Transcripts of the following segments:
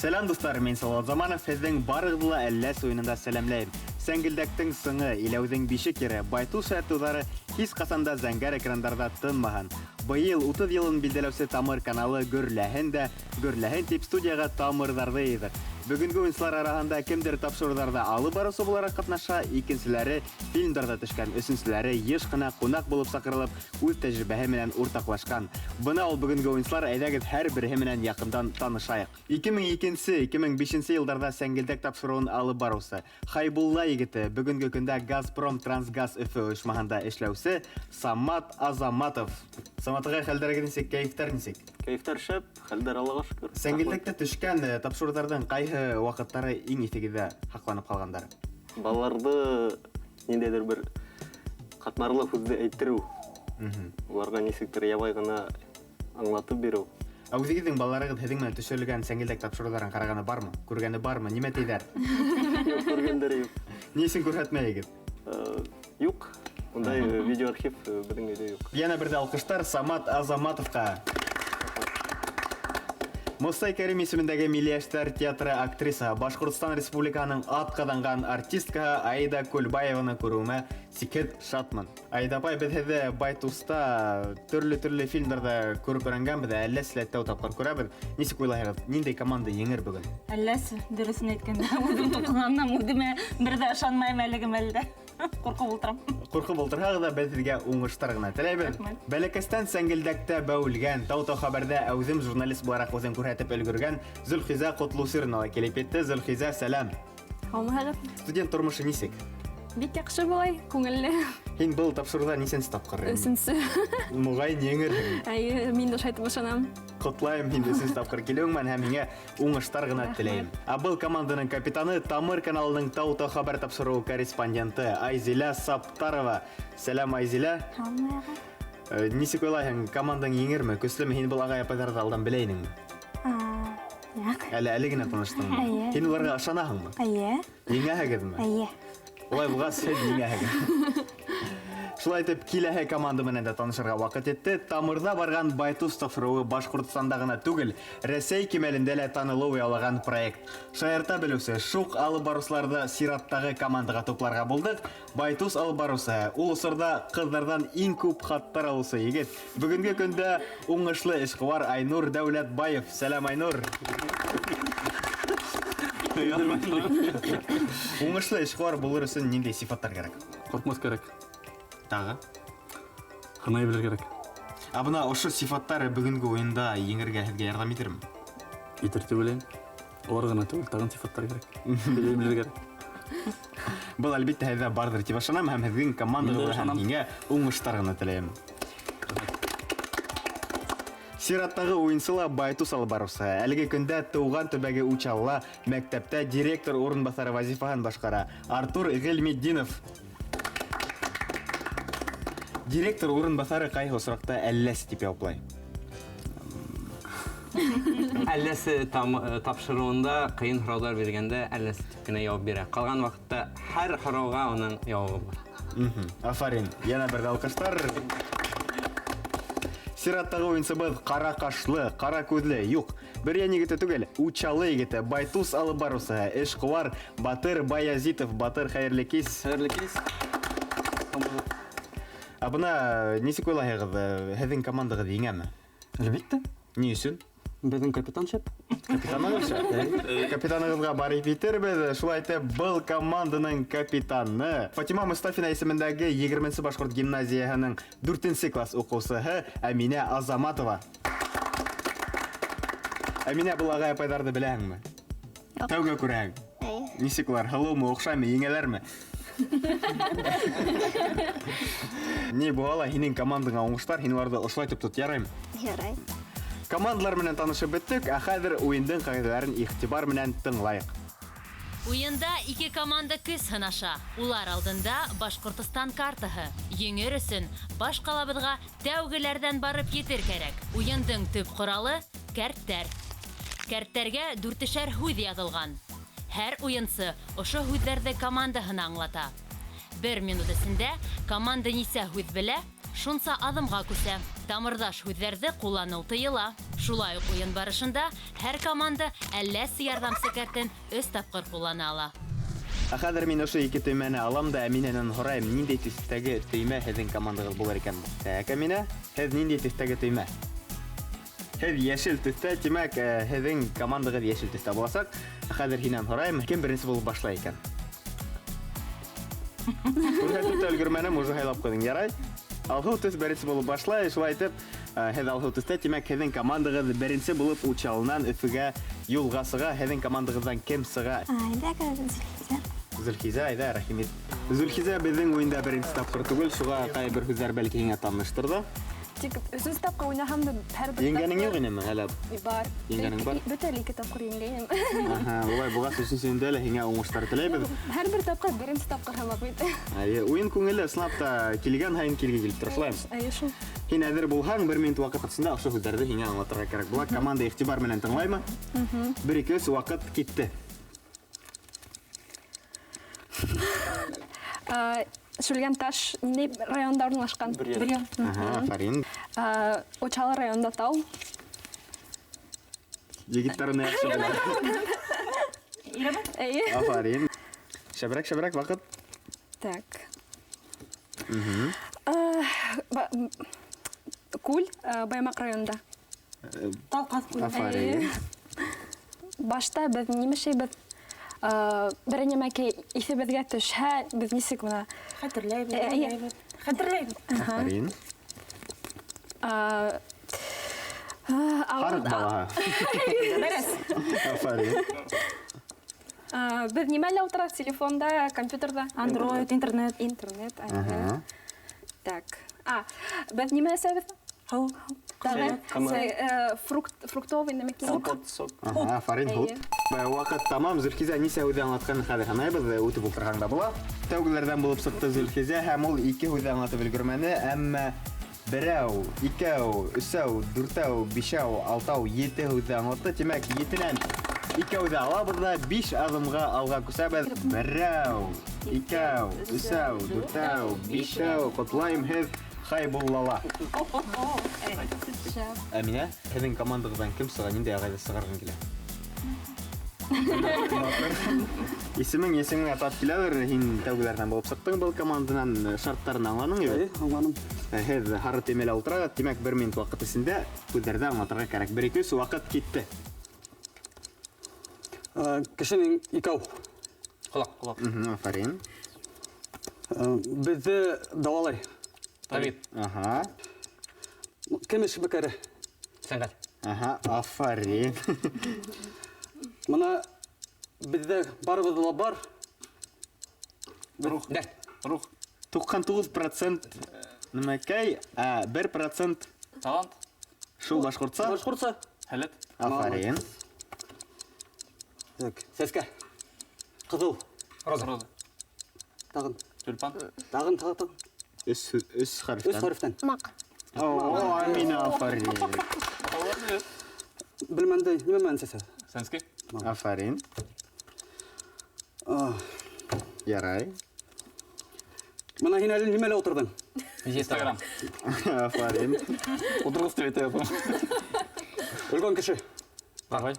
Сәләм, дуҫтар, мин Салават Заманов, һеҙҙең барығыҙҙы ла Әлләс уйынында сәләмләйем. Сәңгелдәктең сыңы, Иләүҙең бишек йыры, Байтус шаяртыуҙары һис ҡасан да зәңгәр экрандарҙа тынмаһын. Быйыл 30 йылын билдәләүсе Тамыр каналы гөрләһен дә, гөрләһен тип студияға тамырҙарҙы йыйҙыҡ. Бөгөнгө уйынсылар араһында кемдер тапшырыуҙарҙа алып барыусы булараҡ ҡатнаша, икенселәре фильмдарҙа төшкән, өсөнсөләре йыш ҡына ҡунаҡ булып саҡырылып, үҙ тәжрибәһе менән уртаҡлашҡан. Бына ул бөгөнгө уйынсылар, әйҙәгеҙ һәр береһе менән яҡындан танышайыҡ. 2002-2005 йылдарҙа Сәңгелдәк тапшырыуын алып барыусы Хайбулла егете, бөгөнгө көндә Газпром Трансгаз Өфө ойошмаһында эшләүсе Самат Азаматов. Самат ағай, хәлдәрегеҙ нисек, кәйефтәр нисек? Кәйефтәр шәп, хәлдәр Аллаға шөкөр. Сәңгелдәктә төшкән тапшырыуҙарҙың ҡайһы ваҡыттары иң иҫегеҙҙә һаҡланып ҡалғандары? Балаларҙы ниндәйҙер бер ҡатмарлы һүҙҙе әйттереү. Уларға нисектер ябай ғына аңлатып биреү. Ә үҙегеҙҙең балаларығыҙ һеҙҙең менән төшөрөлгән Сәңгелдәк тапшырыуҙарын ҡарағаны бармы? Күргәне бармы? Нимә тиҙәр? Юҡ, күргәндәре юҡ. Ни өсөн күрһәтмәйегеҙ? Юҡ. Ундай видеоархив беҙҙең өйҙә юҡ. Йәнә бер ҙә алҡыштар Самат Азаматовҡа. Мостай Кәрим исемендәге Милли йәштәр театры актрисаһы, Башҡортостан Республикаһының атҡаҙанған артисткаһы Аида Көлбаеваны күреүемә сикһеҙ шатмын. Аида апай, беҙ һеҙҙе Байтуста төрлө-төрлө фильмдарҙа күреп өйрәнгәнбеҙ, ә Әлләс лә тәү тапҡыр күрәбеҙ. Нисек уйлайһығыҙ, ниндәй команда еңер бөгөн? Әлләс, дөрөҫөн әйткәндә, үҙем тулҡынланам, үҙемә бер ҙә ышанмайым әлеге мәлдә. Ҡурҡып ултырам. Ҡурҡып ултырһағыҙ ҙа, беҙ һеҙгә уңыштар ғына теләйбеҙ. Рәхмәт. Бәләкәстән Сәңгелдәктә бәүелгән, тау-тау хәбәрҙә әүҙем журналист булараҡ үҙен күрһәтеп өлгөргән Зөлхизә Ҡотлосирина ла килеп етте. Зөлхизә, сәләм. Һаумыһығыҙ. Студент тормошо нисек? Бик яҡшы булай, күңелле. Һин был тапшырыуҙа нисәнсе тапҡыр? Өсөнсө. Моғайын еңерһең. Әйе, мин дә шайтып ышанам. Ҡотлайым һине өсөнсө тапҡыр килеүең менән һәм һиңә уңыштар ғына Рәхмәт. теләйем. Ә был команданың капитаны Тамыр каналының Тау-тау хәбәр тапшырыуы корреспонденты Айзилә Саптарова. Сәләм, Айзилә. Һаумыһығыҙ. Нисек уйлайһың, командаң еңерме, көслөмө? Һин был ағай апайҙарҙы алдан белә инеңме? Юҡ. Әле генә таныштыңмы? Эйе. Һин уларға ышанаһыңмы? Эйе. Еңәһегеҙме? Эйе. Улай булғас, һеҙ еңәһегеҙ. Шулай итеп, киләһе команда менән дә танышырға ваҡыт етте. Тамырҙа барған Байтус тапшырыуы Башҡортостанда ғына түгел, Рәсәй кимәлендә лә танылыу яулаған проект. Шаярта белеүсе шуҡ алып барыусыларҙы сираттағы командаға тупларға булдыҡ. Байтус алып барыусы, ул осорҙа ҡыҙҙарҙан иң күп хаттар алыусы егет. Бөгөнгө көндә уңышлы эшҡыуар Айнур Дәүләтбаев. Сәләм, Айнур. Уңышлы эшҡыуар булыр өсөн ниндәй сифаттар кәрәк? Ҡурҡмаҫ кәрәк. Тағы? Һынай белер кәрәк. Ә бына ошо сифаттар бөгөнгө уйында еңергә һеҙгә ярҙам итерме? Итер тип уйлайым. Улар ғына түгел, тағын сифаттар кәрәк. Белер белер кәрәк. Был әлбиттә һеҙҙә барҙыр тип ышанам һәм һеҙҙең командағыҙға һәм Ышанам. һиңә уңыштар ғына теләйем. Сираттағы уйынсы ла Байтус алып барыусы. Әлеге көндә тыуған төбәге Учалла мәктәптә директор урынбаҫары вазифаһын башҡара. Артур Ғилметдинов. Директор урынбаҫары ҡайһы осраҡта әлләсе тип яуаплай? Әлләсе тапшырыуында ҡыйын һорауҙар биргәндә әлләсе тип кенә яуап бирә. Ҡалған ваҡытта һәр һорауға уның яуабы бар. Афарин. Йәнә бер алҡыштар. Сираттағы уйынсыбыҙ ҡара ҡашлы, ҡара күҙле, юҡ, Бөрйән егете түгел, Учалы егете, Байтус алып барыусы, эшҡыуар Батыр Баязитов. Батыр, хәйерле кис. Хәйерле кис. Ә бына нисек уйлайһығыҙ, һеҙҙең командағыҙ еңәме? Әлбиттә. Ни өсөн? Беҙҙең капитан шәп. Капитанығыҙ шәп? Капитанығыҙға барып етербеҙ. Шулай итеп, был команданың капитаны Фатима Мустафина исемендәге егерменсе башҡорт гимназияһының дүртенсе класс уҡыусыһы Әминә Азаматова. Әминә, был ағай апайҙарҙы беләһеңме? Юҡ. Тәүгә күрәһең. Эйе. Нисек улар, һылыумы, оҡшаймы, еңәләрме? Ни була ла, һинең командаңа уңыштар, һин уларҙы ошолай итеп тот, яраймы? Ярай. Командалар менән танышып бөттөк, ә хәҙер уйындың ҡағиҙәләрен иғтибар менән тыңлайыҡ. Уйында ике команда көс һынаша. Улар алдында Башҡортостан картаһы. Еңер өсөн баш ҡалабыҙға тәүгеләрҙән барып етер кәрәк. Уйындың төп ҡоралы кәрттәр. Кәрттәргә дүртешәр һүҙ яҙылған. Һәр уйынсы ошо һүҙҙәрҙе командаһына аңлата. Бер минут эсендә команда нисә һүҙ белә, шунса аҙымға күсә. Тамырҙаш һүҙҙәрҙе ҡулланыу тыйыла. Шулай уҡ уйын барышында һәр команда әлләсе ярҙамсы кәртен 3 тапҡыр ҡуллана ала. Ә хәҙер мин ошо ике төймәне алам да Әминәнән һорайым, ниндәй төҫтәге төймә һеҙҙең командағыҙ булыр икән? Так, Әминә, һеҙ ниндәй төҫтәге төймә? Һеҙ йәшел төҫтә, тимәк, һеҙҙең командағыҙ йәшел төҫтә буласаҡ. Ә хәҙер һинән һорайым, кем беренсе булып башлай икән? Күрһәтеп тә өлгөрмәнем, уже һайлап ҡуйҙың, ярай? Алһыу төҫ беренсе булып башлай, шулай итеп, һеҙ алһыу төҫтә, тимәк, һеҙҙең командағыҙ беренсе булып Учалынан Өфөгә юлға сыға. Һеҙҙең командағыҙҙан кем сыға? Әйҙә, Зөлхизә. Зөлхизә, әйҙә, рәхим ит. Зөлхизә беҙҙең уйында беренсе тапҡыр түгел, шуға ҡайһы бер һүҙҙәр бәлки һиңә таныштыр ҙа. Тик өсөнсө тапҡыр уйнаһам да һәр бер Еңгәнең тапҡыр юҡ инеме әле? Бар. Еңгәнең бар? Бөтә ике тапҡыр еңгәйнем. Аһа, улай булғас өсөнсөһөндә лә һиңә уңыштар теләйбеҙ. Һәр бер тапҡыр беренсе тапҡыр һымаҡ бит. Әйе, уйын күңелле, ысынлап та килгән һайын килге килеп тора, шулаймы? Әйе, шул. Һин әҙер булһаң, бер минут ваҡыт эсендә ошо һүҙҙәрҙе һиңә аңлатырға кәрәк була. Команда иғтибар менән тыңлаймы? 1, 2, 3, ваҡыт китте. Шүлгән таш ниндәй районда урынлашҡан? Бөрйән. Аһа, афарин. Учалы районында тау. Егеттәр уны яҡшы белә. Ирәме? Әйе. Афарин. Шәберәк, шәберәк, ваҡыт. Так. Күл, Баймаҡ районында. Талҡаҫ күл. Афарин. Башта беҙ нимә эшләйбеҙ? Бер нәмәкәй иҫебеҙгә төшһә, беҙ нисек бына? Хәтерләйбеҙ, Әйе. хәтерләйбеҙ. Хәтерләйбеҙ. Афарин. Һарыҡ балаһы. Бәрәс. Афарин. Беҙ нимәлә ултырабыҙ? Телефонда, компьютерҙа? Android, интернет. Интернет, әйе. Так. Беҙ нимә эсәбеҙ? Һыу. Тағы, Ҡымыҙ. фруктовый нәмәкәй. Компот, сок. Аһа, афарин, Әйе. һут. Ваҡыт тамам. Зөлхизә нисә һүҙҙе аңлатҡанын хәҙер һанайбыҙ, үтеп ултырһаң да була. Тәүгеләрҙән булып сыҡты Зөлхизә, һәм ул ике һүҙҙе аңлатып өлгөрмәне, әммә берәү, икәү, өсәү, дүртәү, бишәү, алтау, ете һүҙҙе аңлатты. Тимәк, етенән икәүҙе алабыҙ ҙа 5 аҙымға алға күсәбеҙ. Берәү, икәү, өсәү, дүртәү, бишәү. Ҡотлайым һеҙ Хайбуллала. Әминә, һеҙҙең командағыҙҙан кем сыға, ниндәй ағайҙы сығарғың килә? Исемең, исемең атап киләлер, һин тәүгеләрҙән булып сыҡтың был команданан, шарттарын аңланың, юҡ? Әйе, аңланым. Һеҙ һары төймәлә ултырағыҙ, тимәк, бер минут ваҡыт эсендә һүҙҙәрҙе аңлатырға кәрәк. 1, 2, 3, ваҡыт китте. Кешенең икәү. Ҡолаҡ, ҡолаҡ. Афарин. Беҙҙе дауалай. Табип. Аһа. Кем эшмәкәре? Сәнғәт. Аһа, афарин. Бына беҙҙә барыбыҙҙа ла бар. Рух. Дәрт. Рух. Туҡһан туғыҙ процент нәмәкәй, ә бер процент Талант. Шул башҡортса? Башҡортса. Һәләт. Афарин. Так, сәскә. Ҡыҙыл. Роза. Роза. Тағын. Тюльпан. Тағын, тағын, тағын. Өс, өс хәрефтән. Өс хәрефтән. Маҡ. О, Амина, афарин. Белмәнде, нимә менән сәсә? Сәнске. Афарин. Ярай. Бына һин әле нимәлә ултырҙың? Инстаграм. Афарин. Ултырғыс тип әйтә ятам. Өлгөн кеше. Ағай.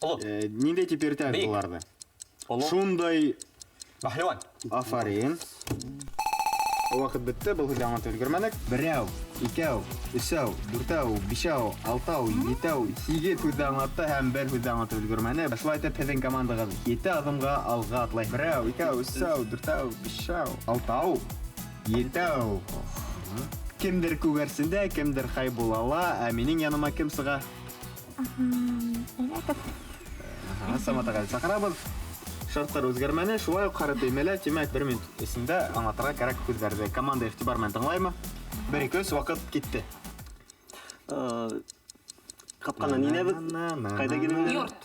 Оло. Ниндәй тип йөрөтәбеҙ Бейек. уларҙы? Оло. Шундай Баһлуан. Афарин. Ваҡыт бөттө, был һүҙҙе аңлатып өлгөрмәнек. Берәү, икәү, өсәү, дүртәү, бишәү, алтау, етәү, һигеҙ һүҙҙе аңлатты һәм бер һүҙҙе аңлатып өлгөрмәне. Шулай итеп, һеҙҙең командағыҙ ете аҙымға алға атлай. Берәү, икәү, өсәү, дүртәү, бишәү, алтау, етәү. Кемдер күгәрсендә, кемдер Хайбуллала, ә минең яныма кем сыға? Аһа, Самат ағай саҡырабыҙ. Шарттар үҙгәрмәне, шулай уҡ һары төймәлә, тимәк, бер минут эсендә аңлатырға кәрәк һүҙҙәрҙе. Команда иғтибар менән тыңлаймы? 1, 2, 3, ваҡыт китте. Ҡапҡанан инәбеҙ. Ҡайҙа килеп инәбеҙ? Йорт.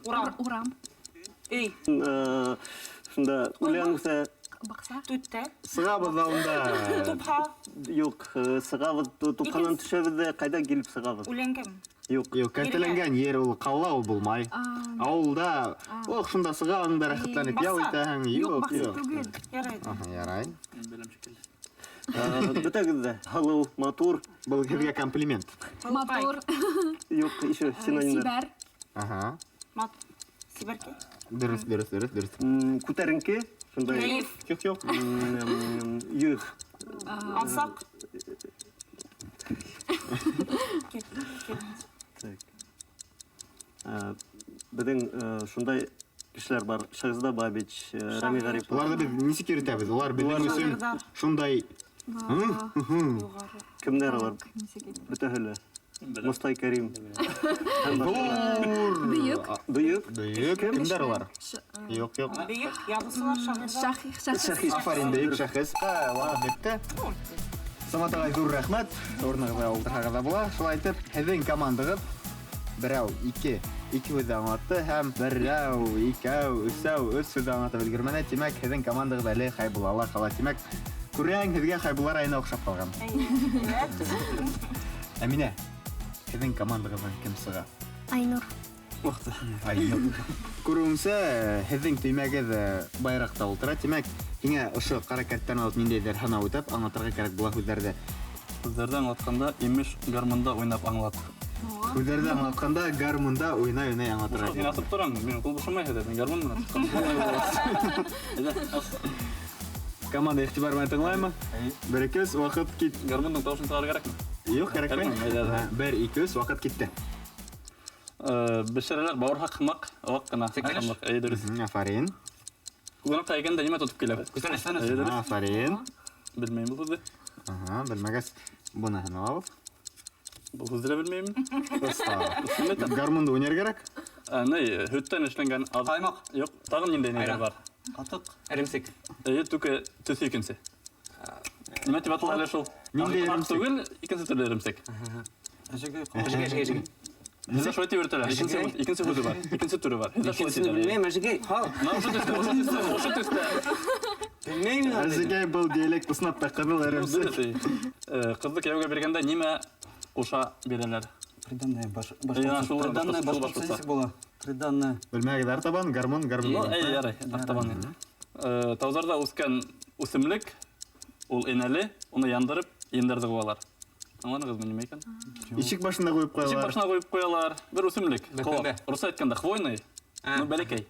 Урам. Урам. Өй. Шунда үлән үҫә. Баҡса. Түттә. Сығабыҙ ҙа унда. Тупһа. Юҡ, сығабыҙ, тупһанан төшәбеҙ ҙә ҡайҙа килеп сығабыҙ? Үләнгән. Юҡ. Юҡ, кәртәләнгән ер ул, ҡала ул булмай. Ауылда, ох, шунда сығаң да рәхәтләнеп ял Баҡса. итәһең. Юҡ, Юҡ, баҡса юҡ. түгел. Ярай. Аһа, ярай. Мин беләм шикелле. Бөтәгеҙ ҙә һылыу, матур. Был һеҙгә комплимент. Матур. Юҡ, еще синонимдар. Сибәр. Ага. Сибәркәй. Дөрөҫ, дөрөҫ, дөрөҫ, дөрөҫ. Күтәренке. Шундай. Кәйеф. Юҡ, юҡ. Йөҙ. Алсаҡ. Беҙҙең шундай кешеләр бар. Шахзада Бабич, Рами Ғарипов. Уларҙы беҙ нисек йөрөтәбеҙ? Улар беҙҙең өсөн шундай. Кемдәр улар? Бөтәһе лә. Мостай Кәрим. Ҙур. Бөйөк. Бөйөк. Бөйөк. Кемдәр улар? Юҡ, юҡ. Бөйөк, яҙыусылар, шағирҙар. Шәхес. Афарин, бөйөк шәхес. Ваҡыт бөттө. Самат ағай, ҙур рәхмәт. Урынығыҙға ултырһағыҙ ҙа була. Шулай итеп, һеҙҙең командағыҙ берәү, ике, ике һүҙҙе аңлатты һәм берәү, икәү, өсәү, өс һүҙҙе аңлатып өлгөрмәне. Тимәк, һеҙҙең командағыҙ әле Хәйбуллала ҡала. Тимәк, күрәң, һеҙгә Хәйбулла районы оҡшап ҡалған. Әминә, һеҙҙең командағыҙҙан кем сыға? Айнур. Айнур. Күреүемсә, һеҙҙең төймәгеҙ байраҡта ултыра. Тимәк, һиңә ошо ҡара кәрттән алып ниндәйҙер һынау үтәп, аңлатырға кәрәк була һүҙҙәрҙе. Һүҙҙәрҙе аңлатҡанда, имеш, гармунда уйнап аңлат. Һүҙҙәрҙе аңлатҡанда, гармунда уйнай-уйнай аңлатырға Мин кәрәк. асып торам, мин ҡул бушамай һеҙҙә, мин гармун менән тотҡан. Команда иғтибар менән тыңлаймы? Бер, ике, өс, ваҡыт кит. Гармундың тауышын сығарыр кәрәкме? Юҡ, кәрәкмәй. Кәрәкмәй, әйҙә, әйҙә. Бер, ике, өс, ваҡыт китте. Бешерәләр бауырһаҡ һымаҡ, ваҡ ҡына. Сикәлеш. Һымаҡ, әйе, дөрөҫ. Афарин. Ҡунаҡта әйткәндә нимә тотоп киләбеҙ? Күсәнәс. Әйе, дөрөҫ. Афарин. Белмәйем был һүҙҙе. Ага, белмәгәс, быныһын алабыҙ. Был һүҙҙе лә белмәйем. Оҫта. Гармунда уйнар кәрәк? Ни, һөттән эшләнгән аҙ. Ҡаймаҡ. Юҡ, тағын ниндәй ниләр Айран. бар? Ҡатыҡ. Эремсек. Эйе, түке төҫө икенсе. Нимә тип атала әле шул? Ниндәй Аҡ эремсек? түгел, икенсе төрлө эремсек. Әжегәй, әжегәй, әжегәй. Һеҙҙә шулай тип йөрөтәләр. Икенсе һүҙе бар. Икенсе төрө бар. Һеҙҙә шулай Икенсене тиҙәр. белмәйем, әжегәй. Һал. Мына ошо төҫтә, ошо төҫтә, ошо төҫтә. Белмәйем мин аны. Әжегәй был диалект ысынлап та ҡыҙыл эремсек. Дөрөҫ, эйе. Ҡыҙҙы кейәүгә биргәндә нимә ҡуша бирәләр? Приданное баш, Эйе, шул приданное башҡортса, шул башҡортса башҡортса. нисек була? Приданное. Белмәгеҙ артабан, гармун, гармун. Ну, әй, ярай, артабан инде. Тауҙарҙа үҫкән үҫемлек, ул инәле, уны яндырып, ендәрҙе ҡыуалар. Аңланығыҙмы нимә икән? Ишек башына ҡуйып Ишек ҡуялар. башына ҡуйып ҡуялар. Бер үҫемлек. Бәкәмбә. Ҡыуаҡ. Русса әйткәндә хвойный, ну, бәләкәй.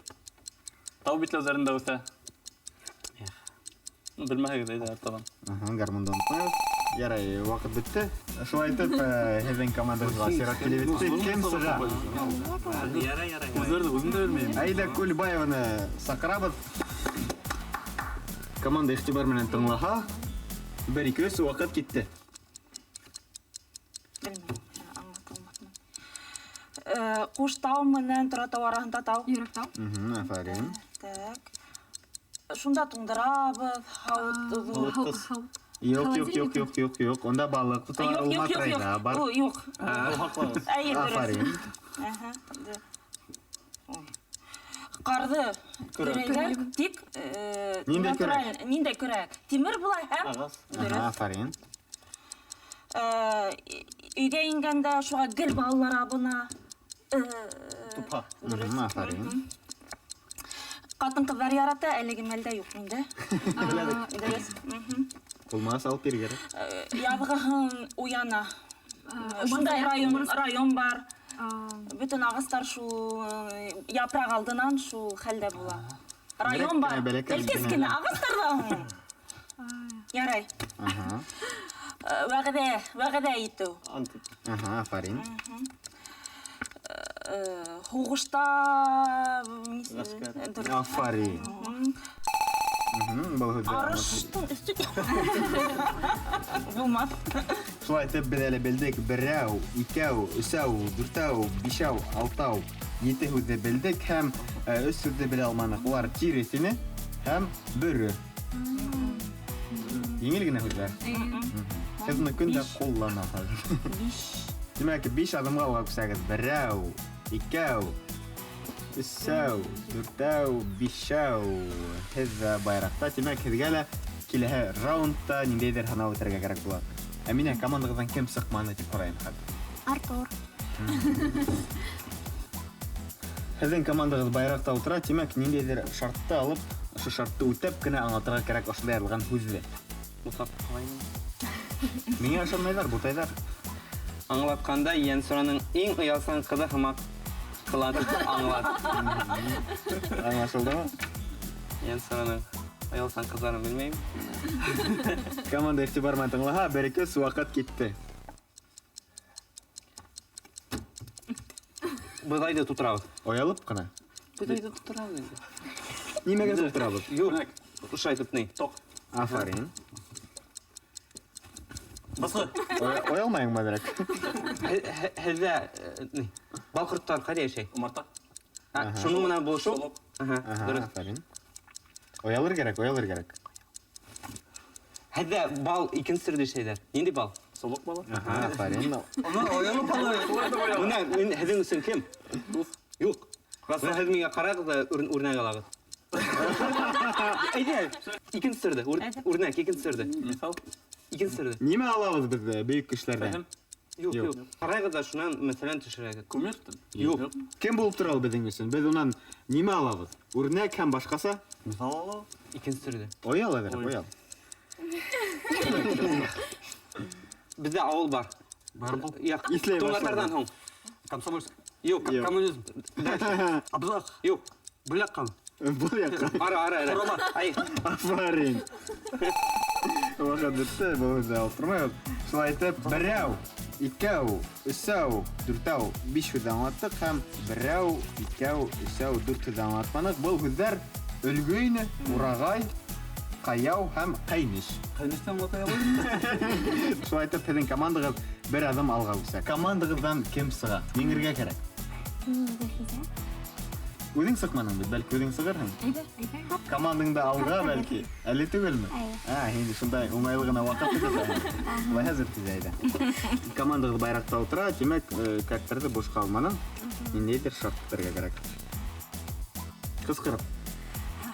Тау битләүҙәрендә үҫә. Ну, белмәһәгеҙ, әйҙә, артабан. Ага, гармунды онотмайбыҙ. Ярай, ваҡыт бөттө. Шулай итеп, һеҙҙең командағыҙға сират килеп етте. Кем сыға? Ярай, ярай. Үҙҙәре үҙем дә белмәйем. Аида Кульбаеваны саҡырабыҙ. Команда иғтибар менән тыңлаһа, бер, ике, өс, ваҡыт китте. Белмәйем, аңлатылмаҫмын. Ҡуштау менән Торатау араһында тау. Йөрәктау. Афарин. Так. Шунда туңдырабыҙ, һауыт ҙур. Юҡ, юҡ, юҡ, юҡ, юҡ, юҡ. Унда балыҡ тоталар, Юҡ, ул юҡ, юҡ, матрайҙа юҡ. бар. Ул, юҡ. Әйе, дөрөҫ. Афарин. Әһә, ой. Ҡарҙы көрәйҙәр, тик, Ниндәй көрәк? натураль, ниндәй көрәк? Тимер була һәм Ағас. Дөрөҫ. Афарин. Өйгә ингәндә шуға гел балалар абына. Тупа. Дөрөҫ. Афарин. Ҡатын-ҡыҙҙар ярата, әлеге мәлдә юҡ миндә. Дөрөҫ. Булмаҫ, алып биргәр. Яҙғыһын уяна. Шундай район бар. Бөтөн ағастар шул япраҡ алдынан шул хәлдә була. Район бар. Бәләкәй Бәләкәй генә. кенә ағастар ҙа һуң. Ярай. Вәғәҙә итеү. Ант. Ага, афарин. Һуғышта Ғәскәр. Дөрөҫ. Афарин. Был һүҙҙе Арыштың өҫтө. Булмаҫ. Шулай итеп беҙ әле белдек. Берәү, икәү, өсәү, дүртәү, бишәү, алтау, ете һүҙҙе белдек һәм өс һүҙҙе белә алманыҡ. Улар тиреҫ ине һәм бөрө. Еңел генә һүҙҙәр. Һеҙ уны көн дә ҡулланаһығыҙ. Биш. Тимәк, биш аҙымға алға күсәгеҙ. Берәү, икәү, өсәү, дүртәү, бишәү. Һеҙ байраҡта. Тимәк, һеҙгә лә киләһе раундта ниндәйҙер һынау үтергә кәрәк була. Әминә, командағыҙҙан кем сыҡманы тип һорайым хәҙер. Артур. Һеҙҙең командағыҙ байраҡта ултыра, тимәк, ниндәйҙер шартты алып, ошо шартты үтәп кенә аңлатырға кәрәк ошондай яҙылған һүҙҙе. Бутап ҡалайым. Миңә ышанмайҙар, бутайҙар. Аңлатҡанда Йәнсураның иң оялсан ҡыҙы һымаҡ ҡыланып аңлат. Аңлашылдымы? Йәнсураның оялсан ҡыҙҙарын белмәйем. Команда иғтибар менән тыңлаһа, бер-ике ваҡыт китте. Бойҙайҙы тутырабыҙ. Оялып ҡына. Бойҙайҙы тутырабыҙ инде. Нимәгә тутырабыҙ? Юҡ, ошайтып ни. Тоҡ. Афарин. Бысҡы. Оялмайыңмы әҙерәк? Һеҙҙә ни? Бал ҡорттар ҡайҙа йәшәй? Умарта. Шуның менән булышыу? Солоҡ. Дөрөҫ. Афарин. Оялыр кәрәк, оялыр кәрәк. Һеҙҙә бал икенсе төрлө эшләйҙәр. Ниндәй бал? Солоҡ балы. Афарин. Уны оялып ҡала. Бына мин һеҙҙең өсөн кем? Дуҫ. Юҡ. Бына һеҙ миңә ҡарағыҙ ҙа үрнәк алағыҙ. Әйҙә, икенсе төрлө, үрнәк, икенсе төрлө. Миҫал. Икенсе төрлө. Нимә алабыҙ беҙ бөйөк кешеләрҙән? Фәһем. Юҡ, юҡ. Ҡарағыҙ ҙа шунан мәҫәлән төшөрәгеҙ. Кумир? Юҡ. Кем булып тора ул беҙҙең өсөн? Беҙ унан нимә алабыҙ? Үрнәк һәм башҡаса? Миҫал алабыҙ. Икенсе төрлө. Оял әҙерәк, оял. Беҙҙә ауыл бар. Бар был. Яҡ. Иҫләй Туңатарҙан башланы. һуң. Комсомольск. Юҡ. Юҡ. Коммунизм. Абзаҡ. Юҡ. Был яҡҡа. Был яҡҡа. Ары, ары, ары. Ҡорама. Ай. Афарин. Ваҡыт бөттө, был һүҙҙе алып тормайбыҙ. Шулай итеп, берәү, икәү, өсәү, дүртәү, биш һүҙҙе аңлаттыҡ һәм берәү, икәү, өсәү, дүрт һүҙҙе аңлатманыҡ. Был һүҙҙәр өлгөйнө, урағай, ҡаяу һәм ҡәйнеш. Ҡәйнештән аңлата алайым. Шулай итеп, һеҙҙең командағыҙ бер аҙым алға үҫә. Командағыҙҙан кем сыға? Еңергә кәрәк. Зөлфизә. Үҙең сыҡманың бит, бәлки үҙең сығырһың. Әйҙә, әйҙә. Командаңды алға бәлки, әле түгелме? Әйе. Һин шундай уңайлы ғына ваҡыт көтәһең. Улай Зөлфизә, әйҙә. Командағыҙ байраҡта ултыра, тимәк, кәрттәрҙе бушҡа алманың. Ниндәйҙер шарт көтөргә кәрәк. Ҡысҡырып.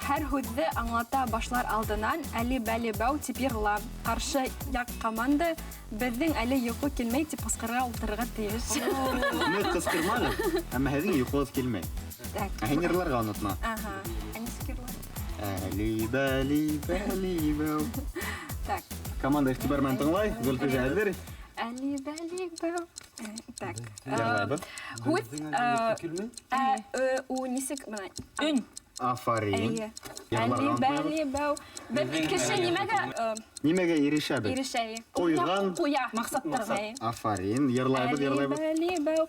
Һәр һүҙҙе аңлата башлар алдынан әле бәле бәү тип йырла. Ҡаршы яҡ команда беҙҙең әле йоҡо килмәй тип ҡысҡырырға ултырырға тейеш. Ныҡ ҡысҡырмағыҙ, әммә һеҙҙең йоҡоғоҙ килмәй. Так. Ә һин йырларға онотма. Ага. Ә нисек йырлай? Әле бәле бәле бәү. Так. Команда иғтибар менән тыңлай, Зөлфизә әҙер. Әле бәле бәү. Так. Йырлайбыҙ. Һүҙ, Килмәй. у нисек бына? Өн. Афарин. Әйе. Йырларға Әле онотмайбыҙ. бәле бәү. Беҙ Беҙҙең кеше әле нимәгә, Нимәгә ирешәбеҙ? ирешә? Ҡуйған. Ҡуя. Маҡсаттарға. Әйе. Афарин. Йырлайбыҙ, Әле йырлайбыҙ. бәле бәү.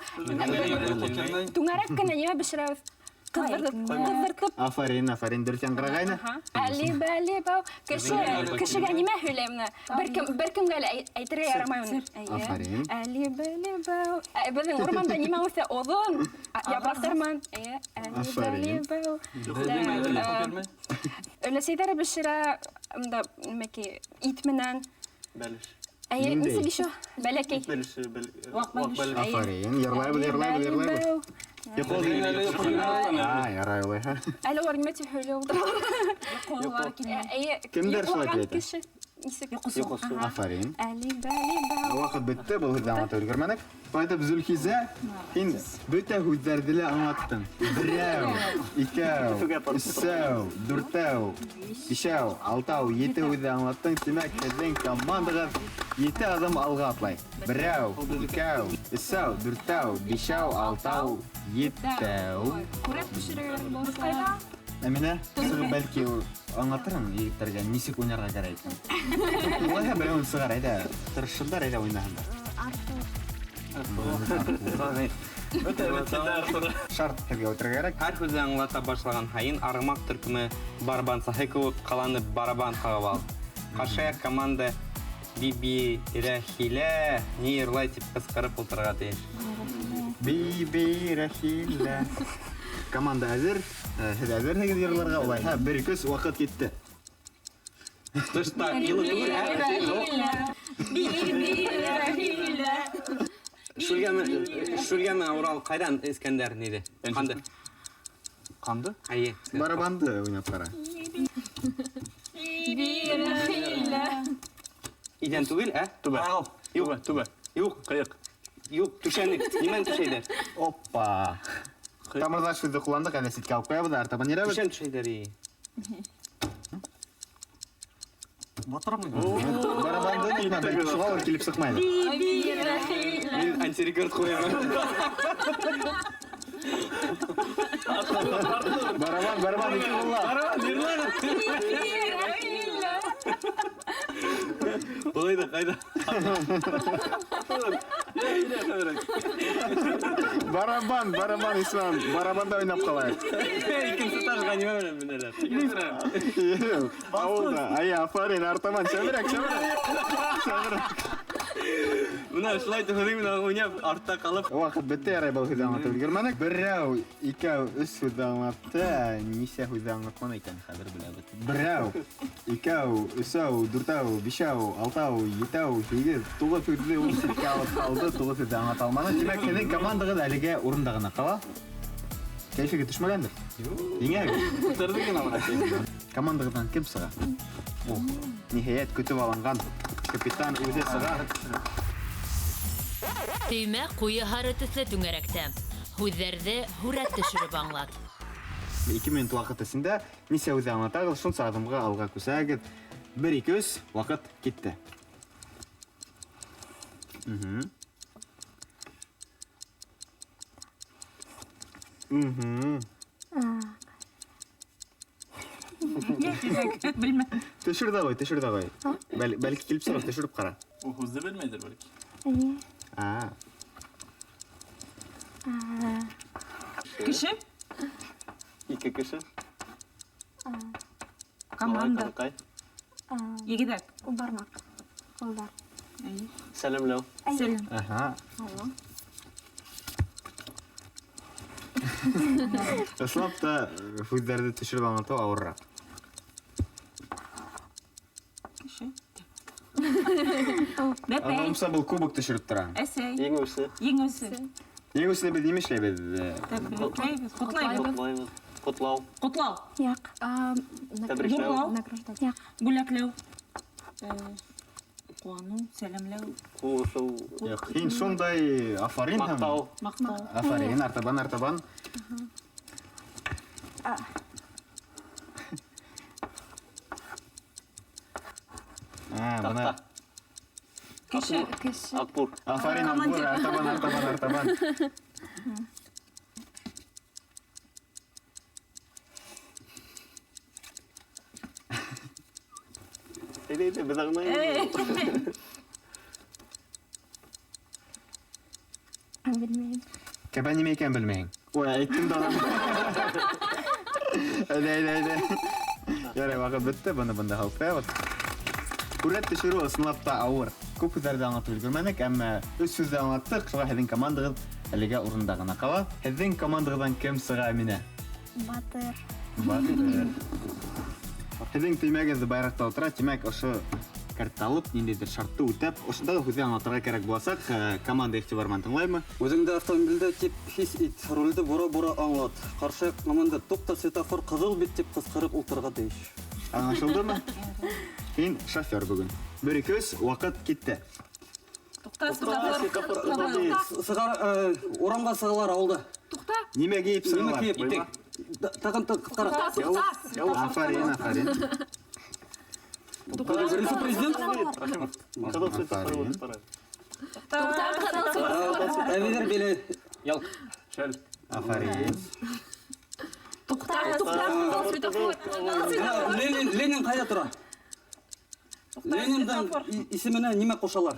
Түңәрәк кенә нимә бешерәбеҙ? Ҡыҙҙыртып, ҡыҙҙыртып. Афарин, афарин, дөрөҫ яңғырағайны. Әле бәле бәү. Кешегә нимә һөйләй менә? Бер кем, бер кемгә лә әйтергә ярамай уны. Әйе. Афарин. Әле бәле бәү. Беҙҙең урманда нимә үҫә? Оҙон. Япраҡтар менән. Әйе. Әле бәле Афарин. бәү. Өләсәйҙәр бешерә, мында нимәки, ит менән. Бәлеш. Әйе, Ниндәй? нисек еще? Бәләкәй. Ит бәлеше, Ваҡ ваҡ бәлеш. бәлеш. Афарин. Йырлайбыҙ, йырлайбыҙ, йырлайбыҙ. Йоҡо ярай улайһа. Әле улар нимә тип һөйләй ултыралар? Йоҡолар килмәй. Әйе, Кемдәр шулай йоҡлаған тип әйтә? кеше. Нисек? Йоҡосо. Йоҡосо. Афарин. Әле бәле бәү. Ваҡыт бөттө, был һүҙҙе аңлатып өлгөрмәнек. Шулай итеп, Зөлхизә, һин бөтә һүҙҙәрҙе лә аңлаттың. Берәү, икәү, өсәү, дүртәү, бишәү, алтау, ете һүҙҙе аңлаттың. Тимәк, һеҙҙең командағыҙ ете аҙым алға атлай. Берәү, икәү, өсәү, дүртәү, бишәү, алтау, етәү. Күрәк төшөрөр булса. Әминә, сығып бәлки аңлатырһың егеттәргә нисек уйнарға кәрәк икән. Улайһа берәүен сығар, әйҙә, тырышһындар, әйҙә уйнаһындар. Артур. Шарт һеҙгә үтергә кәрәк. Һәр һүҙҙе аңлата башлаған һайын арғымаҡ төркөмө барабансыһы кеүек ҡаланып барабан ҡағып ал. Ҡаршы яҡ команда Бибирәхилә ни йырлай тип ҡысҡырып ултырырға тейеш. Бибирәхилә. Команда әҙер. Һеҙ әҙерһегеҙ йырларға, улайһа бер көс ваҡыт китте. Тышта йылы түгел, ә? Бибирәхилә. Шүлгәме Урал ҡайҙан Искәндәр ниҙе? Ҡанды. Ҡанды? Әйе. Барабанды уйнап ҡара. Бибирәхилә. Иҙән түгел, ә? Түбә. Юҡ. Түбә, түбә. Юҡ. Ҡыйыҡ. Юҡ, түшәнек. Нимәне түшәйҙәр? Опа. Тамырҙаш һүҙҙе ҡулландыҡ, әле ситкә алып ҡуябыҙ, артабан йөрәбеҙ. Түшәм түшәйҙәр, и. Батырмы? Барабанды онотма, бәлки шуғалыр килеп сыҡмайҙыр. Мин антирекорд ҡуям. Барабан, барабан, ике ҡуллап. Барабан, йырлағыҙ. Былай ҙа ҡайҙа? Барабан, барабан, Ислам. Барабанда уйнап ҡалайыҡ. Икенсе этажға нимә менән менәләр? Ауылда. Ай, афарин, артаман, шәберәк, шәберәк. Шәберәк. Бына шулай итеп һеҙҙең менән уйнап артта ҡалып. Ваҡыт бөттө, ярай, был һүҙҙе аңлатып өлгөрмәнек. Берәү, икәү, өс һүҙҙе аңлатты. Нисә һүҙҙе аңлатманы икән, хәҙер беләбеҙ. Берәү, икәү, өсәү, дүртәү, бишәү, алтау, етәү, һигеҙ, туғыҙ һүҙҙе ул ситкә алып ҡалды, туғыҙ һүҙҙе аңлата алманы. Тимәк, һеҙҙең командағыҙ әлегә урында ғына ҡала. Кәйефегеҙ төшмәгәндер? Еңәгеҙ. Күтәрҙек кенә бына. Командағыҙҙан кем сыға? О, ниһайәт көтөп алынған капитан үҙе сыға. Төймә ҡуйы һары төҫлө түңәрәктә. Һүҙҙәрҙе һүрәт төшөрөп аңлат. 2 минут ваҡыт эсендә нисә һүҙҙе аңлатағыҙ, шунса аҙымға алға күсәгеҙ. 1, 2, 3, ваҡыт китте. Белмәм. Төшөр ҙә ҡуй, төшөр ҙә ҡуй. Бәлки килеп сығыр, төшөрөп ҡара. Ул һүҙҙе белмәйҙер бәлки. Эйе. Кеше? Ике кеше. Команда. Малай, ҡыҙыҡай. Егеҙәк. Бармаҡ. Ҡулдар. Сәләмләү. Сәләм. Ысынлап та һүҙҙәрҙе төшөрөп аңлатыу ауырыраҡ. Кеше. Бәпәй. Аңлауымса, был кубок төшөрөп тора. Әсәй. Еңеүсе. Еңеүсе. Еңеүсене беҙ нимә эшләйбеҙ? Тәбрикләйбеҙ, ҡотлайбыҙ. Ҡотлайбыҙ. Ҡотлау. Ҡотлау. Яҡ. Тәбрикләү. Йоҡлау. Награждать. Яҡ. Бүләкләү. Ҡыуаныу, сәләмләү. Ҡуышыу. Юҡ, һин шундай афарин һәм Маҡтау. Маҡтау. Афарин, артабан, артабан. Бына. Таҡта. Кеше. Кеше. Аҡбур. Афарин, Аҡбур, артабан, артабан, артабан. Әйҙә, әйҙә, беҙ аңлайбыҙ. Белмәйем. Кәбән нимә икәнен белмәйһең. Ой, әйттем дә. Әйҙә, әйҙә, әйҙә. Ярай, ваҡыт бөттө, быны бында һалып ҡуябыҙ. Һүрәт төшөрөү ысынлап та ауыр. Күп һүҙҙәрҙе аңлатып өлгөрмәнек, әммә өс һүҙҙе аңлаттыҡ. Шуға һеҙҙең командағыҙ әлегә урында ғына ҡала. Һеҙҙең командағыҙҙан кем сыға, Әминә? Батыр. Батыр. Һеҙҙең төймәгеҙ байраҡта ултыра, тимәк, ошо картты алып, ниндәйҙер шартты үтәп, ошондағы һүҙҙе аңлатырға кәрәк буласаҡ. Команда иғтибар менән тыңлаймы? Үҙеңде автомобилдә тип хис ит, рулде бура-бура аңлат. Ҡаршы команда туҡта, светофор ҡыҙыл бит тип ҡысҡырып ултырырға тейеш. Аңлашылдымы? Һин шофер бөгөн. 1, 2, 3, ваҡыт китте. Туҡта, светофор. Сығар, урамға сығалар ауылда. Туҡта. Нимә кейеп Нимә сығалар? кейеп? Итек. Тағын ҡыҫҡараҡ. Туҡта, туҡта. Афарин, афарин. Беренсе президент. Афарин. Туҡта, ҡыҙыл светофор. Әбейҙәр биле. Ялҡ. Шәл. Афарин. Туҡта, туҡта, ҡыҙыл светофор. Ленин, Ленин ҡайҙа тора? Лениндың исеменә нимә ҡушалар?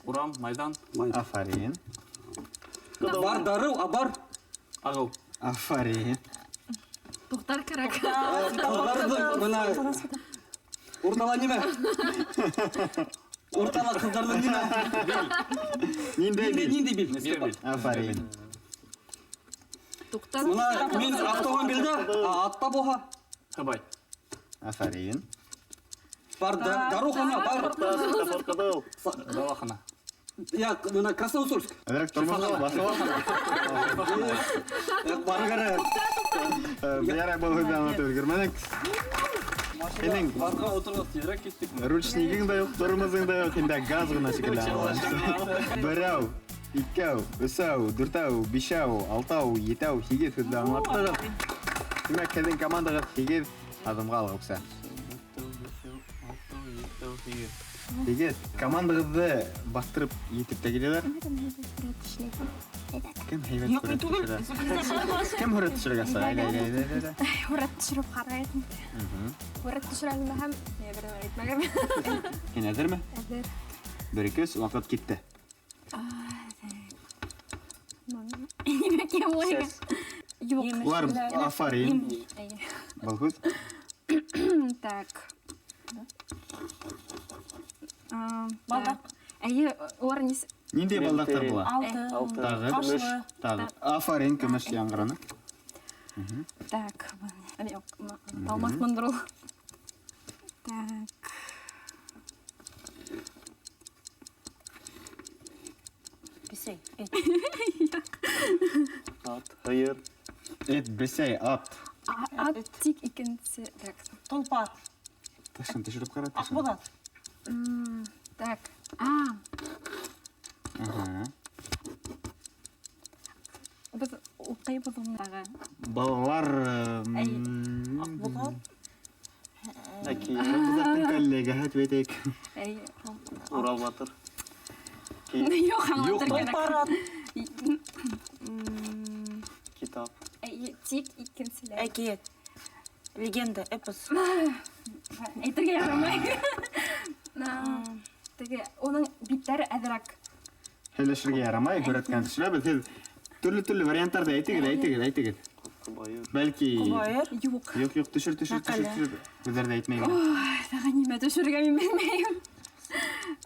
Урам, майҙан. Афарин. Бар дарыу, а бар Ағыу. Афарин. Туҡтар кәрәк. Ҡыҙҙарҙың бына уртала нимә? Уртала ҡыҙҙарҙың нимә? Ниндәй бил? Ниндәй бил? Нескә бил? Афарин. Туҡта. Бына мин автомобилдә, а атта булһа. Һыбай. Афарин. Бар дарухана, бар. Дауахана. Я, бына Красноусольск. Әҙерәк тормозға баҫып ал. Бар кәрәк. Ярай, был һүҙҙе аңлатып өлгөрмәнек. Һинең Баҫҡа ултырғас тиҙерәк киттекме? Ручнигың да юҡ, тормозың да юҡ, һиндә газ ғына шикелле аңлана. Берәү, икәү, өсәү, дүртәү, бишәү, алтау, етәү, һигеҙ һүҙҙе аңлаттығыҙ. Тимәк, һеҙҙең командағыҙ 8 аҙымға алға үсә. 8. Командағыҙҙы баҫтырып етеп тә киләләр. Кем һәйбәт һүрәт төшөрә? Кем һүрәт төшөргә сыға? Әйҙә, әйҙә, әйҙә. Һүрәт төшөрөп ҡарайым. Һүрәт төшөрә алмаһам, мин бер нәмә әйтмәгән. Һин әҙерме? Әҙер. 1 2 3, ваҡыт китте. Нимә кем улайға? Юҡ. Улар афарин. Был һүҙ. Так. Балдаҡ. Әйе, улар нис... Ниндәй балдаҡтар була? Алтын. Тағы. Ҡашлы. Тағы. Афарин, көмөш яңғыраны. Так, юҡ, алмаҫмындыр ул. Так. Бесәй, эт. Ат, һыйыр. Эт, бесәй, ат. Ат тик икенсе. Так. Толпар. Тышын төшөрөп ҡара, тышын. Аҡбуҙат. Так. Беҙ уҡыйбыҙ уны. Балалар, Аҡбуҙат. Әкият. Аҡбуҙаттың коллегаһы тип әйтәйек. Әй. Урал батыр. Юҡ, аңлатыр кәрәк. Толпар ат. Китап. Әй, тик икенселәр. Әкиәт. Легенда, эпос. Әйтергә ярамай. Теге, уның биттәре әҙерәк. Һөйләшергә ярамай, һүрәткән төшөрәбеҙ. Һеҙ төрлө-төрлө варианттарҙы әйтегеҙ, әйтегеҙ, әйтегеҙ. Ҡобайыр. Бәлки Ҡобайыр. Юҡ. Юҡ, юҡ, төшөр, төшөр, төшөр, Мәҡәлә. төшөр. Һүҙҙәрҙе әйтмәйем. Ой, тағы нимә төшөрөргә мин белмәйем.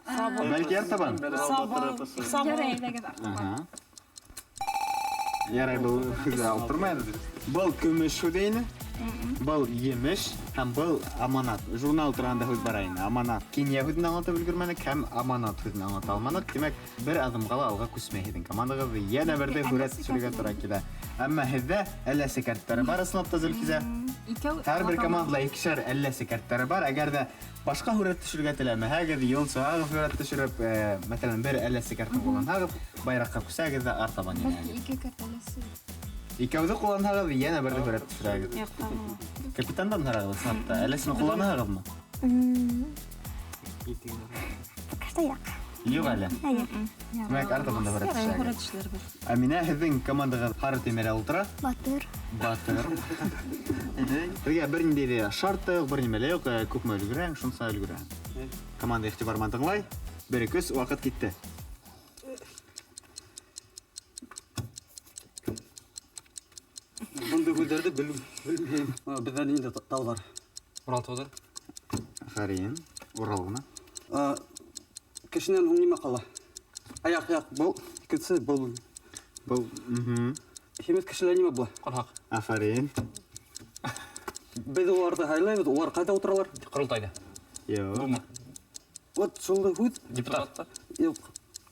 Сабыр. Бәлки артабан. Сабыр. Сабыр. Ярай, әйҙәгеҙ артабан. Аһа. Ярай, был һүҙҙе алып тормайбыҙ. Был көмөш һүҙе ине. Был емеш һәм был аманат. Журнал тураһында һүҙ бара ине. Аманат. Кинйә һүҙен аңлатып өлгөрмәнек һәм аманат һүҙен аңлата алманыҡ. Тимәк, бер аҙымға ла алға күсмәй һеҙҙең командағыҙ. Йәнә берҙе һүрәт төшөрөргә тура килә. Әммә һеҙҙә әлләсе кәрттәре бар, ысынлап та, Зөлхизә. Икәү Һәр бер аңлата командала икешәр әлләсе кәрттәре бар. Әгәр ҙә башҡа һүрәт төшөрөргә теләмәһәгеҙ, йонсоһағыҙ һүрәт төшөрөп, мәҫәлән, бер әлләсе кәртен ҡулланһағыҙ, байраҡҡа күсәгеҙ ҙә артабан Бәлки йәнәһегеҙ. ике кәрт әлләсе. Икәүҙе ҡулланһағыҙ, йәнә берҙе һүрәт төшөрәгеҙ. Юҡ, тамам. Капитандан һорағыҙ, ысынлап та. Әлләсен ҡулланаһығыҙмы? Пока что юҡ. Юҡ әле. Әйе. Тимәк, артабан да һүрәт Ярай, төшөрәгеҙ. һүрәт төшөрөрбөҙ. Әминә, һеҙҙең командағыҙ һары төймәлә ултыра. Батыр. Батыр. Һеҙгә бер ниндәй ҙә шарт та юҡ, бер нимә лә юҡ. Күпме өлгөрәһең, шунса өлгөрәһең. Команда иғтибар менән тыңлай. 1 2 3, ваҡыт китте. Бындай һүҙҙәрҙе белмәйем. Беҙҙә ниндәй тауҙар? Урал тауҙар. Афарин. Урал ғына. Кешенән һуң нимә ҡала? Аяҡ, аяҡ, был, икенсе, был. Был, Һимеҙ кешеләр нимә була? Ҡорһаҡ. Афарин. Беҙ уларҙы һайлайбыҙ, улар ҡайҙа ултыралар? Ҡоролтайҙа. Юҡ. Дума. Вот шул һүҙ. Депутаттар. Юҡ.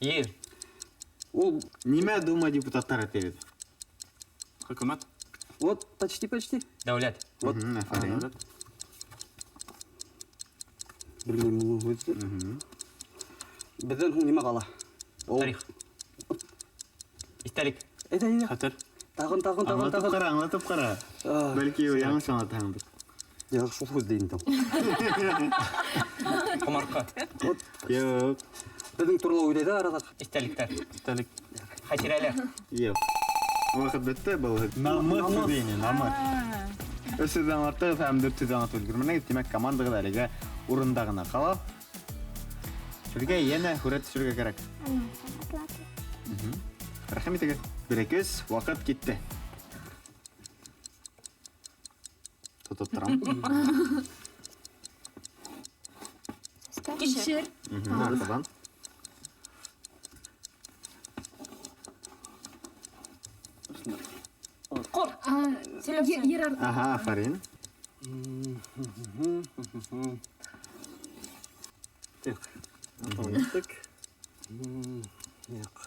Ер. Ул Нимә Дума депутаттары тибеҙ? Хөкүмәт. Вот, почти, почти. Дәүләт. Вот. Афарин. Белмәйем ул һүҙҙе. Беҙҙән һуң нимә ҡала? Ул Тарих. Иҫтәлек. Әйҙә, әйҙә. Хәтер. Тағын, тағын, тағын, Аңлатып тағын. ҡара, аңлатып ҡара. Бәлки яңыш аңлатаһыңдыр. Юҡ, шул һүҙҙе инде ул. Ҡомартҡы. Вот. Юҡ. Беҙҙең турала уйлай ҙа араҙаҡ. Иҫтәлектәр. Иҫтәлек. Хәтирәләр. Юҡ. Ваҡыт бөттө, был намыҫ һүҙе ине, намыҫ. Өс һүҙҙе аңлаттығыҙ һәм дүрт һүҙҙе аңлатып өлгөрмәнегеҙ. Тимәк, командағыҙ әлегә урында ғына ҡала. Һеҙгә йәнә һүрәт төшөрөргә кәрәк. Рәхим итегеҙ. 1 2 3, ваҡыт китте. Тотоп торам. Кишер. Артабан. Ҡор. Ер арты. Аһа, афарин. Так. Аттык. Юҡ.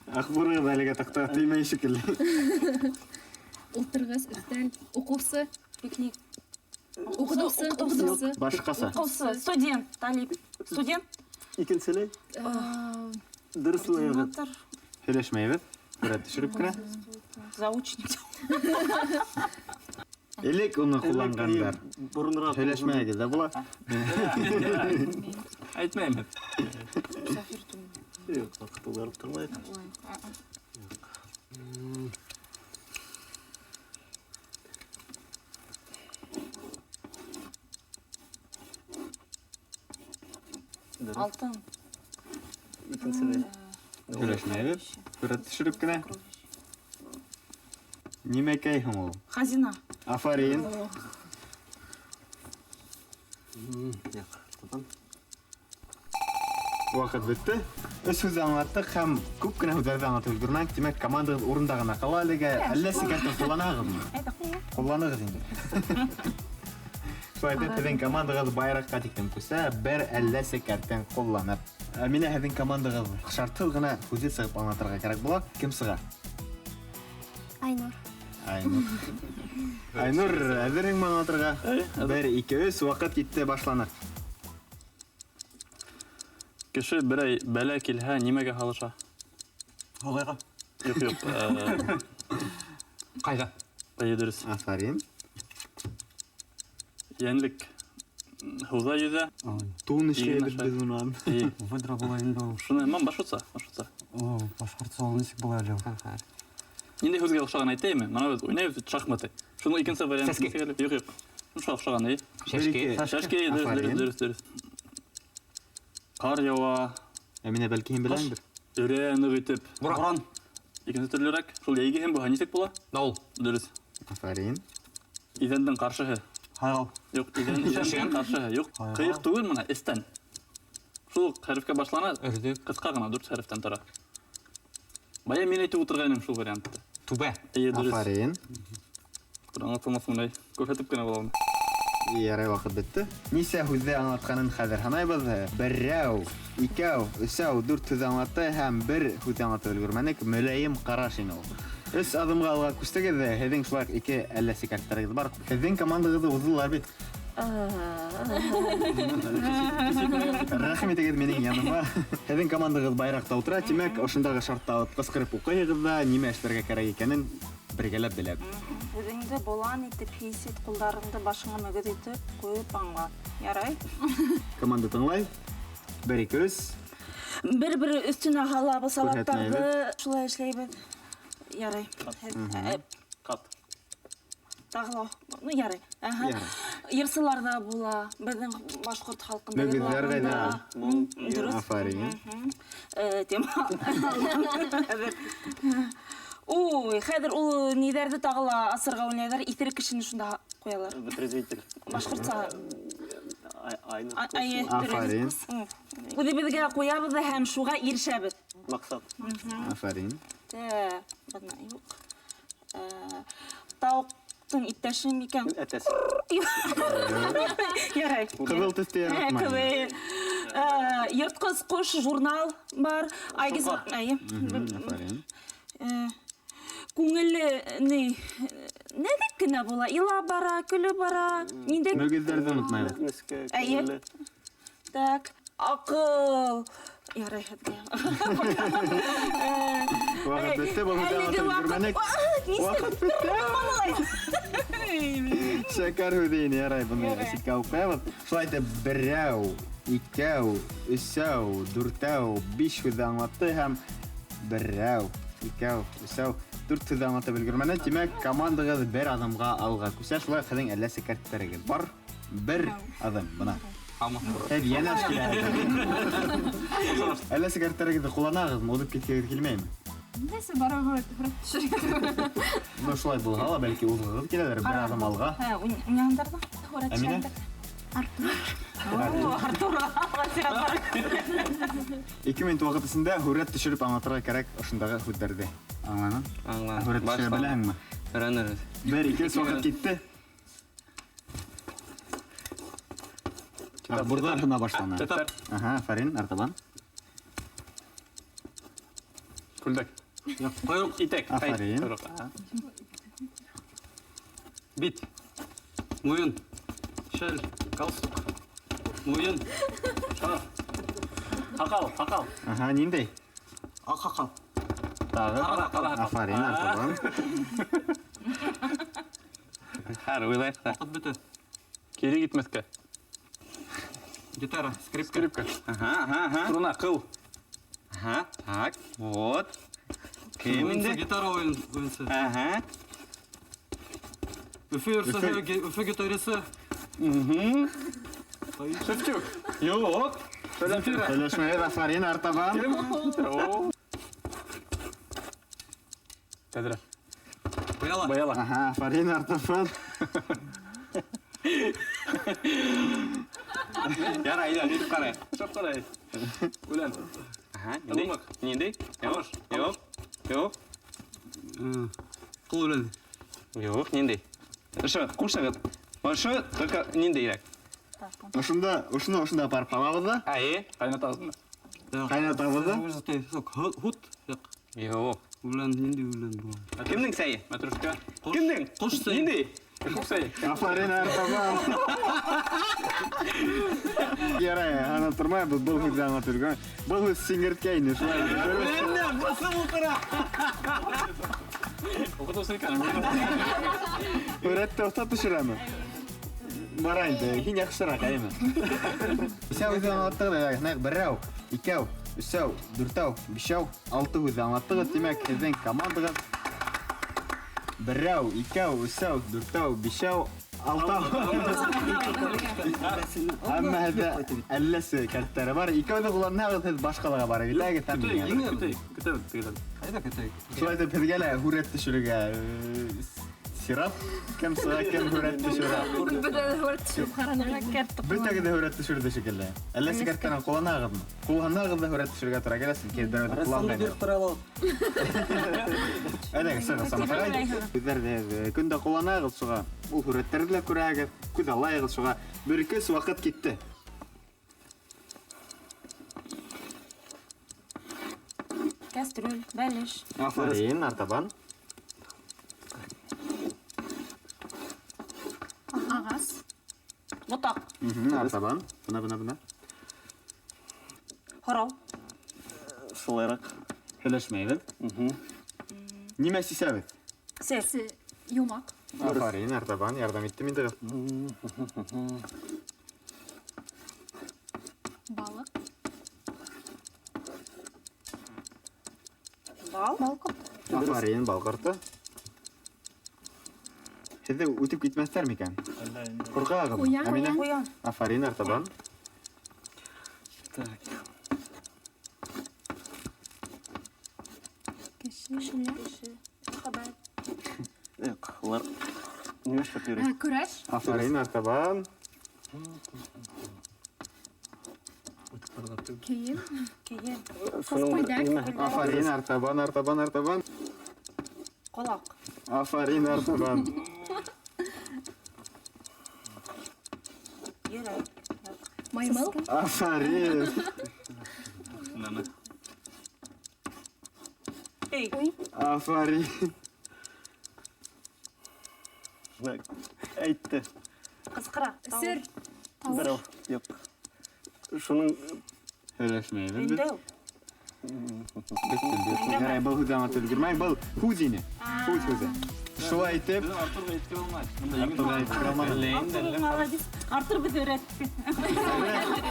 Аҡбурығыҙ әлегә таҡтаға теймәй шикелле. Ултырғыс, өҫтәл, уҡыусы, Пикник. Уҡытыусы, уҡытыусы. Башҡаса. Уҡыусы, студент, талип. Студент? Икенселәй. Дөрөҫ уйлайбыҙ. Координатор. Һөйләшмәйбеҙ. Һүрәт төшөрөп кенә. Заучник. Элек уны ҡулланғандар. Боронораҡ. Һөйләшмәгеҙ ҙә була. Әйтмәйем. Юҡ, ваҡыт уҙғарып тормайыҡ. Алтын. Икенсене. Һөйләшмәйбеҙ. Һүрәт төшөрөп кенә. Нимәкәй һуң ул? Хазина. Афарин. Юҡ, табам. Ваҡыт бөттө. Өс һүҙҙе аңлаттыҡ һәм күп кенә һүҙҙәрҙе аңлатып өлгөрмәнек. Тимәк, командағыҙ урында ғына ҡала әлегә. Әллә сикәртен ҡулланаһығыҙмы? Ҡулланығыҙ инде. Шулай итеп, һеҙҙең командағыҙ байраҡҡа тиклем күсә, бер әллә сикәртен ҡулланып. Әминә, һеҙҙең командағыҙ шартһыҙ ғына һүҙҙе сығып аңлатырға кәрәк була. Кем сыға? Айнур. Айнур. Айнур, әҙерһеңме аңлатырға? Бер, ике, өс, ваҡыт китте, башланыҡ. Кеше берәй бәлә килһә, нимәгә һалыша? Һалайға. Юҡ, юҡ. Ҡайға. Эйе, дөрөҫ. Афарин. Йәнлек һыуҙа йөҙә. Тун эшләйбеҙ Иген аша. беҙ унан. Эйе. Выдра була инде ул. Шуны мам башҡортса, башҡортса. О, башҡортса ул нисек була әле ул? Ниндәй һүҙгә оҡшаған әйтәйемме? Мына беҙ уйнайбыҙ бит шахматы. Шуның икенсе варианты Сәске. нисек әле? Юҡ, юҡ. Шуға оҡшаған, эйе. Шәшке. Шәшке, дөрөҫ, Афарин. дөрөҫ, дөрөҫ, дөрөҫ. Ҡар яуа. Әминә, бәлки һин беләңдер? Өрә ныҡ итеп. Буран. Икенсе төрлөрәк. Шул йәйге һәм булһа нисек була? Дауыл. Дөрөҫ. Афарин. Иҙәндең ҡаршыһы. Һайғау. Юҡ, иҙәндең ҡаршыһы. Юҡ, Һайғау. ҡыйыҡ түгел мына, эстән. Шул уҡ хәрефкә башлана, Өрҙөк. ҡыҫҡа ғына дүрт хәрефтән тора. Бая мин әйтеп ултырғайным шул вариантты. Түбә. Эйе, дөрөҫ. Афарин. Бер аңлатылмаҫ мындай. Күрһәтеп кенә була уны. Ярай, ваҡыт бөттө. Нисә һүҙҙе аңлатҡанын хәҙер һанайбыҙ. Берәү, икәү, өсәү, дүрт һүҙ аңлатты һәм бер һүҙ аңлатып өлгөрмәнек. Мөләйем ҡараш ине ул. Өс аҙымға алға күстегеҙ ҙә, һеҙҙең шулай уҡ ике әллә сикәрттәрегеҙ бар. Һеҙҙең командағыҙҙы уҙҙылар бит. Рәхим итегеҙ минең яныма. Һеҙҙең командағыҙ байраҡта ултыра, тимәк, ошондағы шартты алып ҡысҡырып уҡыйһығыҙ ҙа, нимә эшләргә кәрәк икәнен бергәләп беләбеҙ. Үҙеңде болан итеп хис ит, ҡулдарыңды башыңа мөгөҙ итеп ҡуйып аңла. Ярай? Команда тыңлай. Бер, ике, өс. Бер-бер өҫтөнә һалабыҙ салаттарҙы. Күрһәтмәйбеҙ. Шулай эшләйбеҙ. Ярай. Ҡат. Тағы ла, ну, ярай. Аһа. Ярай. Йырсылар ҙа була, беҙҙең башҡорт халҡында Мөгөҙҙәр йырлағанда. ҡайҙа? Дөрөҫ. Афарин. Тема. Ой, хәҙер ул ниҙәрҙе тағы ла асырға уйнайҙар, иҫерек кешене шунда ҡуялар. Вытрезвитель. Башҡортса. Айна. Ай, Афарин. Үҙебеҙгә ҡуябыҙ ҙа һәм шуға ирешәбеҙ. Маҡсат. Афарин. Тә, бына юҡ. Тауыҡтың иптәше микән? Әтәс. Ярай. Ҡыҙыл төҫтө яратмай. Ҡыҙыл. Йыртҡыс ҡош журнал бар. Айгиз, әйе. Афарин. Күңелле ни, нәҙек кенә була, илап бара, көлөп бара. Ниндәй Мөгөҙҙәрҙе онотмайбыҙ. Нескә, Әйе. күңелле. Так, аҡыл. Ярай, һеҙгә. Ваҡыт бөттө, был һүҙҙе Әлеге аңлатып ваҡыт- өлгөрмәнек. Нисек? Ваҡыт бөттө. Шәкәр һүҙе ине, ярай, быны Ярай. ситкә алып ҡуябыҙ. Шулай итеп, берәү, икәү, өсәү, дүртәү, биш һүҙҙе аңлатты һәм берәү, икәү, өсәү, дүрт һүҙҙе аңлатып өлгөрмәне. Тимәк, командағыҙ бер аҙымға алға күсә. Шулай уҡ һеҙҙең әллә сикәрттәрегеҙ бар. Бер аҙым, бына. Һаумы. Һеҙ йәнә эш киләһегеҙ. Әллә сикәрттәрегеҙҙе ҡулланаһығыҙмы? Уҙып киткегеҙ килмәйме? Нәрсә барыбер һүрәт төшөргә. Ну, шулай булһа ла, бәлки уҙғығыҙ киләлер, бер аҙым алға. Һә, уйнағандар ҙа һүрәт Әминә? төшөргәндәр. Артур. О, Артур, алға сират бар. Ике минут ваҡыт эсендә һүрәт төшөрөп аңлатырға кәрәк ошондағы һүҙҙәрҙе. Аңланың? Аңланым. Һүрәт төшөрә Башланым. беләһеңме? Өйрәнербеҙ. Бер, ике, өс, ваҡыт китте. Бурҙар ғына башлана. Китап. Аһа, афарин, артабан. Күлдәк. Ҡойроҡ. Итәк. Афарин. Ҡойроҡ, аһа. Бит. Муйын. Шәл. Галстук. Муйын. Шарф. Һаҡал, һаҡал. Аһа, ниндәй? Аҡ һаҡал. Тағы. Ҡара, ҡара һаҡал. Афарин, артабан. Хәр, уйлайыҡ та. Ваҡыт бөтә. Кире китмәҫкә. Гитара, скрипка. Скрипка. Ага, ага, ага. Струна, ҡыл. Ага, так, вот. Кем Уйынсы, инде? гитара уйынсы. Ага. Өфө йырсыһы, Өфө гитарисы. Угу. Шевчук. Юҡ. Земфира. Һөйләшмәгеҙ, афарин, артабан. О. Тәҙрә. Быяла. Быяла. Ага, афарин, артабан. Ярай, әйҙә, нитеп ҡарайыҡ. Шап ҡарай. Үлән. Ага, ниндәй? Ылымыҡ. Ниндәй? Юҡ, юҡ, юҡ. Ҡыл үлән. Юҡ, ниндәй? Ошо, ҡушығыҙ. Ошо, только ниндәйерәк? Ошонда, ошоно ошонда апарып ҡалабыҙ ҙа, Әйе. Ҡайнатағыҙмы? ҡайнатабыҙ ҙа. Һут. Юҡ. Юҡ. Үлән, ниндәй үлән был? Кемдең сәйе? Мәтрүшкә. Кемдең? Ҡош сәйе. Ниндәй? Ҡош сәйе. Афарин, артабан. Ярай, ана тормайбыҙ, был һүҙҙе аңлатып өлгөрмәй. Был һүҙ сиңерткә ине, шулай. Үләнде, баҫып ултыра. Уҡытыусы икән. Һүрәтте оҫта төшөрәме? Бара инде, һин яҡшыраҡ, әйме? Нисә һүҙҙе аңлаттығыҙ, әйҙә, берәү, икәү, өсәү, дүртәү, бишәү, алты һүҙҙе аңлаттығыҙ. Тимәк, һеҙҙең командағыҙ берәү, икәү, өсәү, дүртәү, бишәү, алтау. Әммә һеҙҙә әлләсе кәрттәре бар. Икәүҙе ҡулланһағыҙ, һеҙ баш ҡалаға барып етәгеҙ һәм Көтәйек, көтәйек, көтәбеҙ тегеләрҙе. Ҡайҙа көтәйек? Шулай итеп, һеҙгә лә һүрәт төшөрөргә сират. Кем сыға, кем һүрәт төшөрә. Бөтәгеҙ һүрәт төшөрөп ҡараныҡ. Бөтәгеҙ ҙә һүрәт төшөрҙө шикелле. Әлләсе кәрттәрен ҡулланаһығыҙмы? Ҡулланһағыҙ ҙа һүрәт төшөрөргә тура килә, сөнки берәүҙе Рәссамды ҡулланғайны. биреп тора алабыҙ. Әйҙәгеҙ, сығыҙ, Самат ағай. Һүҙҙәрҙе һеҙ көн дә ҡулланаһығыҙ, шуға ул һүрәттәрҙе лә күрәһегеҙ, күҙ алайығыҙ, шуға бер көс ваҡыт китте. Кәстрүл, бәлеш. Афарин, артабан. Ағас. Ботаҡ. Артабан. Бына, бына, бына. Һорау. Шулайыраҡ. Һөйләшмәйбеҙ. Нимә сисәбеҙ? Сер. Йомаҡ. Афарин, артабан, ярҙам иттем инде. Балыҡ. Бал. Бал ҡорто. Афарин, бал ҡорто. Һеҙҙе үтеп китмәҫтәр микән? Ҡурҡағыҙмы? Ҡуян, Әминә? Ҡуян. Афарин, артабан. Так. Кеше. Кеше. Хәбәр. Юҡ, улар нимә эшләп йөрөй? Көрәш. Афарин, артабан. Кейем. Кейем. Шуның бер күлдәк. нимә? Афарин, артабан, артабан, артабан. Ҡолаҡ. Афарин, артабан. Йөрәк. Маймыл. Афарин. Өй. Афарин. Әйтте. Ҡысҡыра. Сер. Берәү. Юҡ. Шуның Һөйләшмәйбеҙ беҙ. Өндәү. Ярай, был һүҙҙе аңлатып өлгөрмәй. Был һүҙ ине. Һүҙ һүҙе. Шулай итеп, Беҙҙең Артурға еткерә алмай. Бында еңел. Артурға еткерә алманы. Артур молодец. Артур беҙҙе өйрәтте.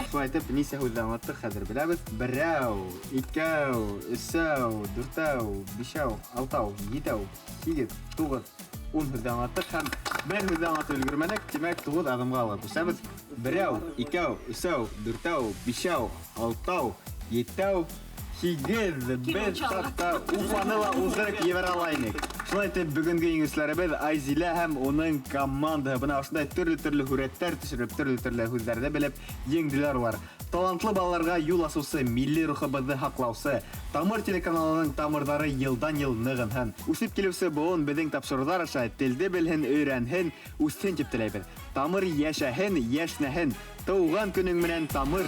Шулай итеп, нисә һүҙҙе аңлаттыҡ, хәҙер беләбеҙ. Берәү, икәү, өсәү, дүртәү, бишәү, алтау, етәү, һигеҙ, туғыҙ, ун һүҙҙе аңлаттыҡ һәм бер һүҙҙе аңлатып өлгөрмәнек. Тимәк, туғыҙ аҙымға алға күсәбеҙ. Берәү, икәү, өсәү, дүртәү, бишәү, алтау, етәү, һигеҙ. Беҙ хатта Уфаны ла уҙҙырып ебәрә ала инек. Шулай итеп, бөгөнгө еңеүселәребеҙ Айзилә һәм уның командаһы. Бына ошондай төрлө-төрлө һүрәттәр төшөрөп, төрлө-төрлө һүҙҙәрҙе белеп еңделәр улар. Талантлы балаларға юл асыусы, милли рухыбыҙҙы һаҡлаусы, Тамыр телеканалының тамырҙары йылдан-йыл нығынһын. Үҫеп килеүсе быуын беҙҙең тапшырыуҙар аша телде белһен, өйрәнһен, үҫһен тип теләйбеҙ. Тамыр йәшәһен, йәшнәһен. Тыуған көнөң менән, Тамыр!